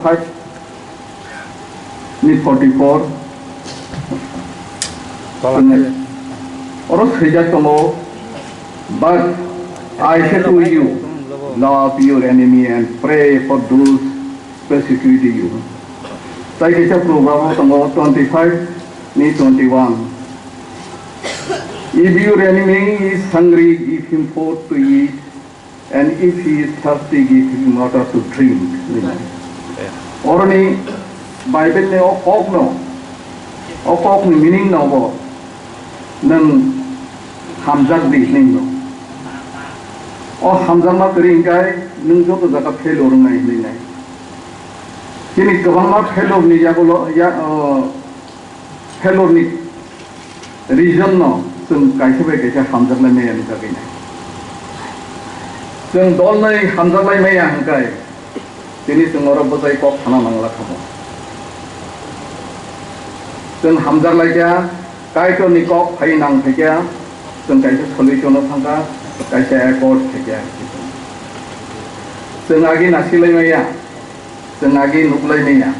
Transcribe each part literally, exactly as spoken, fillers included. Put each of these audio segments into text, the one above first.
five ni forty four. Oro swijak tongo, "But I say to you, love your enemy and pray for those persecute you." Tai kaisa proverb tongo twenty five ni twenty one. "If your enemy is hungry, give him food to eat, and if he is thirsty, give him water to drink." Oroni Bible ni o kok no, o kok ni meaning no bo nwng hamjak di hwnwi no. O hamjakma kwrwi hwnkhe nwng joto jaga failure wngnai hwnwi nai. Chini kwbangma failure ni yagulo ya, o, failure ni reason no chwng kaisa bai kaisa hamjaklai maya ni bagwi nai. Chwng dol nai hamjaklai maya hwnkhe tini chwng oro bwchai kok sana nangla kamo. Chwng hamjaklai kha, Kaitor ni kok phai nang phai kha, chwng kaisa solution no thang kha, kaisa accord khai kha. Chwng agi nasilai maya. Chwng agi nuklai maya.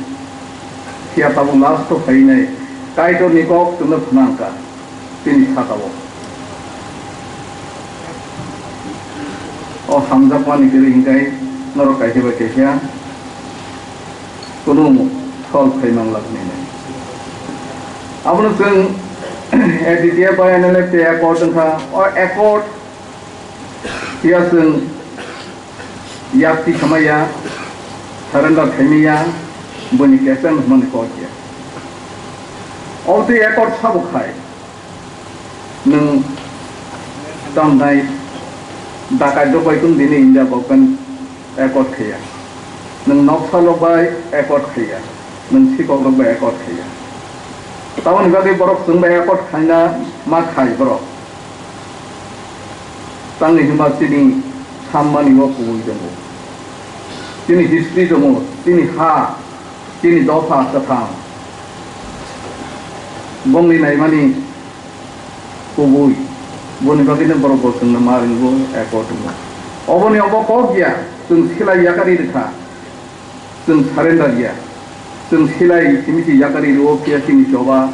Phiya tabuk last o phainai Kaitor ni kok chwngno phnang kha chini saka o. O hamjakmani kwrwi hwnkhe norok kaisa bai kaisa kunu solve khai mang lak nai. Abono chwng A D T F bai N L F tei accord wngkha. O accord Phiya chwng yak tikhamaya, surrender khaimaya, buini captain hwnmani kok ya. Obotwi accord sabo khai, nwng tamnai dakai rok bai kung dini India government accord khaiya. Nwng noksa rok bai accord khaiya, nwng sikok rok bai accord khaiya. Tamoni bagwi borok chwng bai accord khaina ma khai borok. Tangwi hwnba chini sammani o kubui tongo. Chini history tongo, chini ha, chini dopha kwthang. Bongni naimani kubui. Boni bagwino borok bo chwngno ma ringo, accord wngo. Oboni obo kok ya, chwng silai yakarwi rwkha. Chwng surrender ya. Chwng silai simi si yakarwi rwo, phiya chini choba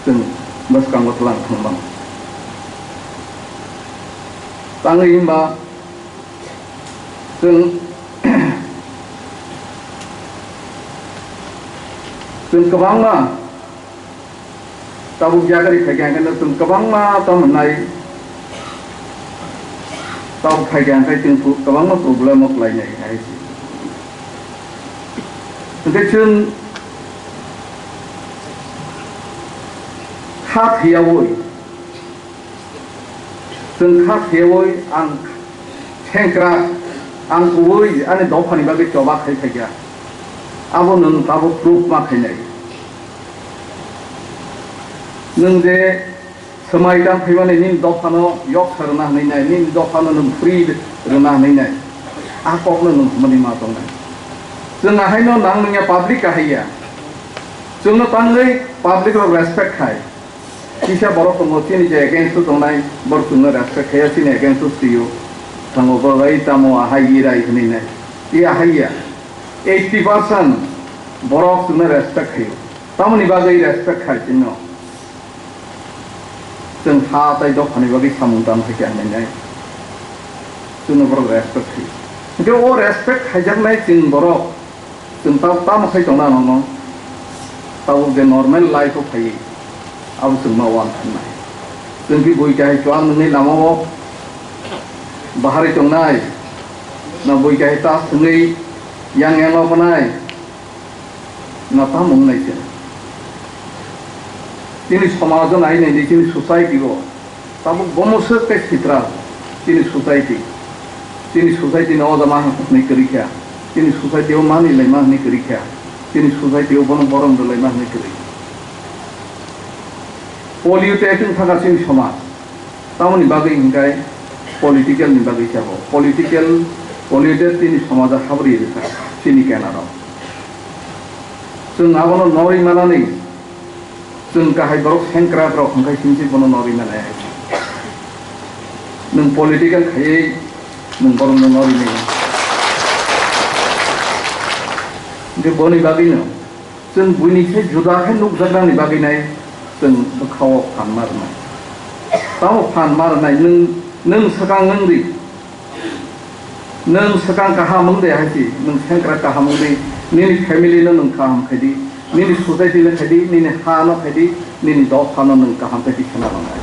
chwng bwskango twlang thangmano. Tangwi hwnba chwng, chwng kwbangma Tabuk yakarwi phaikha hwnkhe no chwng kwbangma tamo hwnai, tabuk phaikha hwnkhe chwng kwbangma problem o kwlainai hai se. Hwnkhe chwng kha thwiyaui, chwng kha thwiyaui ang Sengkrak, ang kubui ani dophani bagwi choba khai phaikha. Abo nwng tabuk proof ma khainai. Nwng je swmai tang phaimani nini dophano yoksa rwna hwnwi nai, nini dophano nwng free rwna hwnwi nai. A kokno nwng hwnmani ma tongnai. Chwng ahaino nang nungya public kahaiya. Chwngno tangwi public rok respect khai. Kisa borok tongo, chini je against o tongnai, borok chwngno respect khaiya, chini against o swio. Thango bo bai tamo ahai irai hwnwi nai. I ahai ya. Eighty percent borok chwngno respect khaio. Tamoni bagwi respect khai chwngno? Chwng ha tai dophani bagwi samung tang khaikha hwnwi nai. Chwngno borok respect khaio. Hwnkhe o respect khaijaknai chwng borok Chwng ta-, tamo khai tongna nono, tabuk je normal life o phaiwi, abo chwng ma uan thangnai. Chwng khe bui kahai chuan nungwi lama o bahari tongnai, na bui kahai ta swngwi yang yang o phanai, na tamo wngnai chwng. Chini somaj o nai nai di, chini society o, Tabuk bomo swk tei sitra chini society. Chini society no o jama hwnwi kwrwi kha. Chini society o mani laima hwnwi kwrwi kha. Chini society o bono borom rwlaima hwnwi kwrwi. Polluted wng thangkha chini somaj. Tamoni bagwi hwnkhe political ni bagwi khe bo. Political, polluted chini somaj o habri rwkha chini kenaro. Chwng abono norwi manani Chwng kahai borok sengkrak rok hwnkhe simi se bono norwi mano. Nwng political khaiwi nwng borokno norwi mano. Hwnkhe boni bagwino chwng buini se juda khe nukjaknani bagwi nai chwng bwkhao phan ma rwnai. Tamo phan ma rwnai, nwng, nwng swkang wng di. Nwng swkang kaham wng de hai si, nwng sengkrak kaham wng di, nini family no nwng kaham khai di, nini society no khai di, nini ha no khai di, nini dopha no nwng kaham khai di khna rwnai.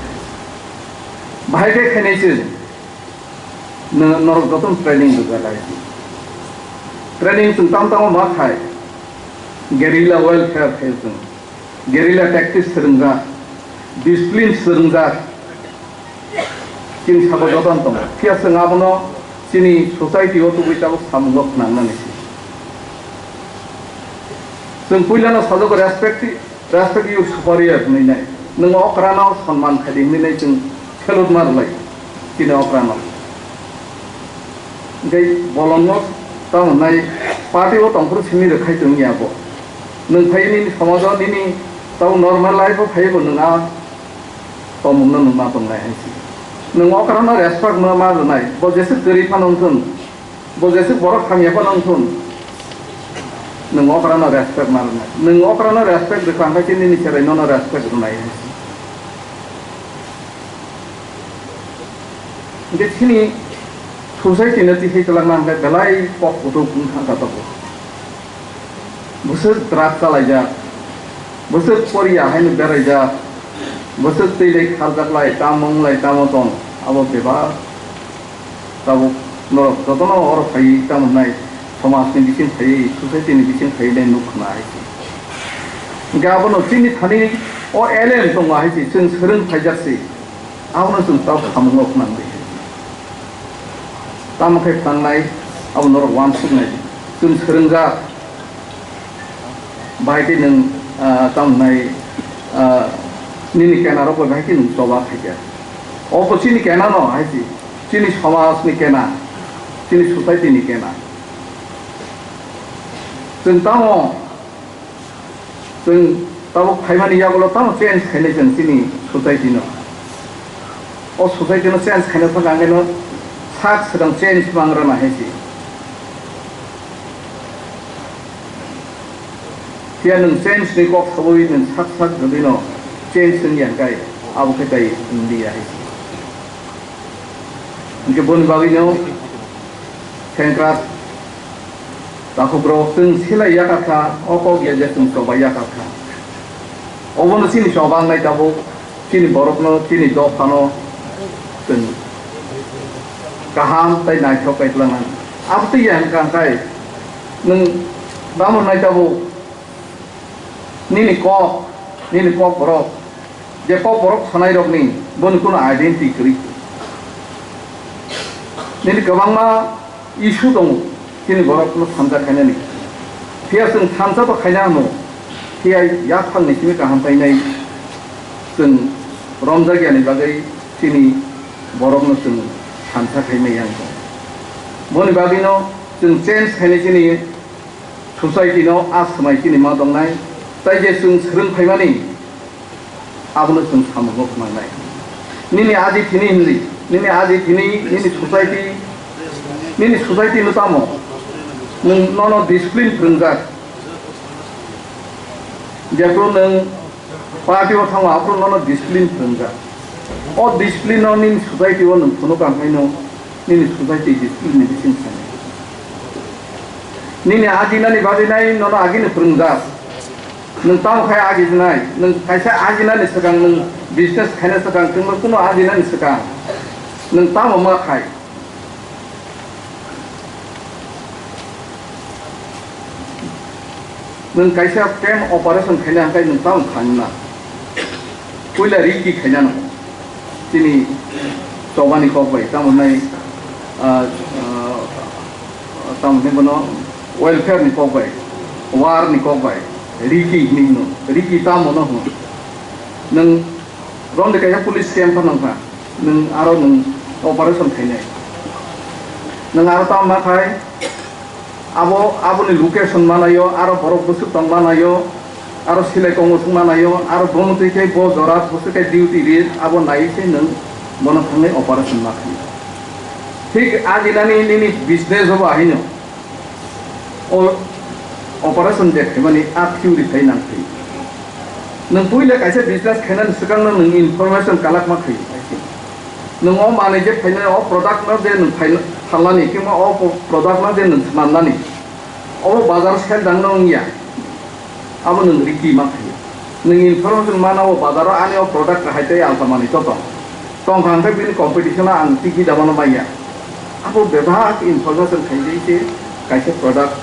Bahai khe khainai se, no-, norok jotono training rwjak hai si. Training chwng tamo tamo ma khai, guerrilla warfare khai chwng. Guerrilla tactics swrwngjak, discipline swrwngjak, chini sabo jotono tongo. Phiya chwng abono chini society o tubui tabuk samungo khwnangnani se. Chwng puilano sajagwi respect, respect your superior hwnwi nai. Nwng okrano sonman khai di hwnwi nai chwng phelutma rwlai chini okrano. Hwnkhe bolongno tamo hwnai party o tongphuru simi rwkhai tongya bo. Nwng phai nini somajo nini tamo normal life o phai bo nwng a tomungno nwng ma tongnai hai si. Nwng okrano respect ma ma rwnai, bo jeswk kwrwi phano wngthun, bo jeswk borok hamya phano wngthun, nwng okrano respect ma rwnai. Nwng okrano respect rwkha hwnkhe nini cherai nono respect rwnai hai si. Hwnkhe chini society no twi hai kwlangma hwnkhe belai kok kuthuk wng thangkha tabuk. Bwswk drug chalaijak, bwswk poriya haino beraijak, bwswk twi lai kharjak lai, tamo wng lai, tamo tong, abo bebak tabuk norok jotono oro phaiwi tamo wngnai, somajni bising phaiwi, society ni bising phaiwi le nuk khna hai se. Hwnkhe abono chini thani o alien tongo hai se, chwng swrwng phaijak se. Abono chwng tamo samung rok nang di. Tamo khe phangnai, abo norok uansuknai. Chwng swrwngjak. Bahai khe nwng, ah, tamo nai, ah, nini kena rok bai bahai khe nwng choba khaikha. Oko chini kena no hai si, chini somaj ni kena, chini society ni kena. Chwng tamo Chwng tabuk phaimani yagulo tamo change khainai chwng chini society no. O society no change khaina thangkha hwnkhe no sak swkang change mang rwna hai se. Phiya nwng change ni kok saui nwng sak sak jodi no change wngya hwnkhe abo khe tai wngya hai se. Hwnkhe boni bagwino sengkrak Takhuk rok chwng silai yakarkha, o kok ya je chwng choba yakarkha. Obono chini choba wngnai tabuk, chini borokno, chini dophano chwng kaham tei naithok kaitlangna. Abotwi ya hwnkha khe nwng tamo wngnai tabuk, nini kok, nini kok borok, je kok borok sanai rokni boni kuno identity kwrwi. Nini kwbangma issue tongo, chini borokno thansa khainani. Phiya chwng thansa to khaina hwno, phiya yaphangni simi kaham painai chwng romjakyani bagwi chini borokno chwng thansa khaimai yang tongo. Boni bagwino chwng change khainai chini society no a swmai chini ma tongnai, tai je chwng swrwng phaimani, abono chwng samungo khwnangnai. Nini aji thini hinwi, nini aji thini, nini society, nini society no tamo? Nwng nono discipline phwrwngjak. Jephru nwng party o thango, aphru nono discipline phwrwngjak. O discipline no nini society o nwng phunuk ang haino, nini society discipline ni bising sanai. Nini ajinani bagwi nai nono agini phwrwngjak. Nwng tamo khai ajinai, nwng kaisa ajinani swkang, nwng business khaina swkang, chwngno kuno ajinani swkang nwng tamo ma khai? Nwng kaisa camp operation khaina hwnkhe nwng tamo khaina? Puila riki khaina nango. Chini chobani kok bai, tamo nai, ah, ah, tamo hinwi bono welfare ni kok bai, war ni kok bai, riki hinwi hino. Riki tamo no hwn? Nwng romde kaisa police camp phano wngkha, nwng aro nwng operation khainai. Nwng aro tamo ma khai? Abo, aboni location manaio, aro borok bwswk tong manaio, aro silai kongoswk manaio, aro bono twi khe bo jora bwswk khe duty ri, abo naiwi se nwng bono thangwi operation ma khainai. Thik ajinani nini business o bo ahino. O Operation je khaimani a theory phai nang thai. Nwng puila kaisa business khainani swkangno nwng information collect ma khai. Nwng o manwi je phainai o product no je nwng phaina phalnani kima o po-, product no je nwng swnamnani obo bazar sel dangno wngya. Abo nwng riki ma khai. Nwng information mana o bazar o ani o product hai tei alta manwi to tong. Tong kha hwnkhe bini competition o ang tiki damano manya. Abo bebak information khaijai se kaisa product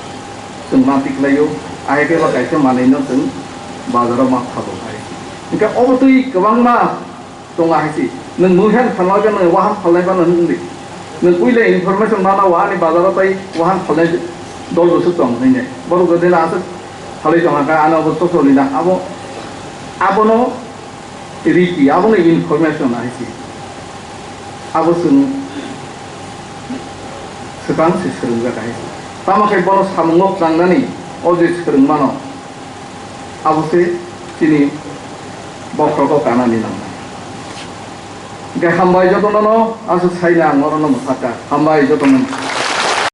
chwng ma tiklaio, ahai khe ba kaisa manwino chwng bazaro ma phabo hai. Hwnkhe obo twi kwbangma tongo hai se. Nwng mui han phalna khe nwng wahan phalnai phano hwn di. Nwng puila information mana wa ani bazaro tai wahan phalnai dol rwswk tong hwnwi nai. Borok jodi na aswk phalwi tong kha ano obo chosoli na abo abono riki, abono information hai se. Abo chwng swkang se swrwngjak hai se. Tamo khe bono samungo klangnani o je swrwngmano, abo se chini bokhrogo kanani nangnai. Hwnkhe hambai jotono no aswk saina ang orono mwsakha. Hambai jotono.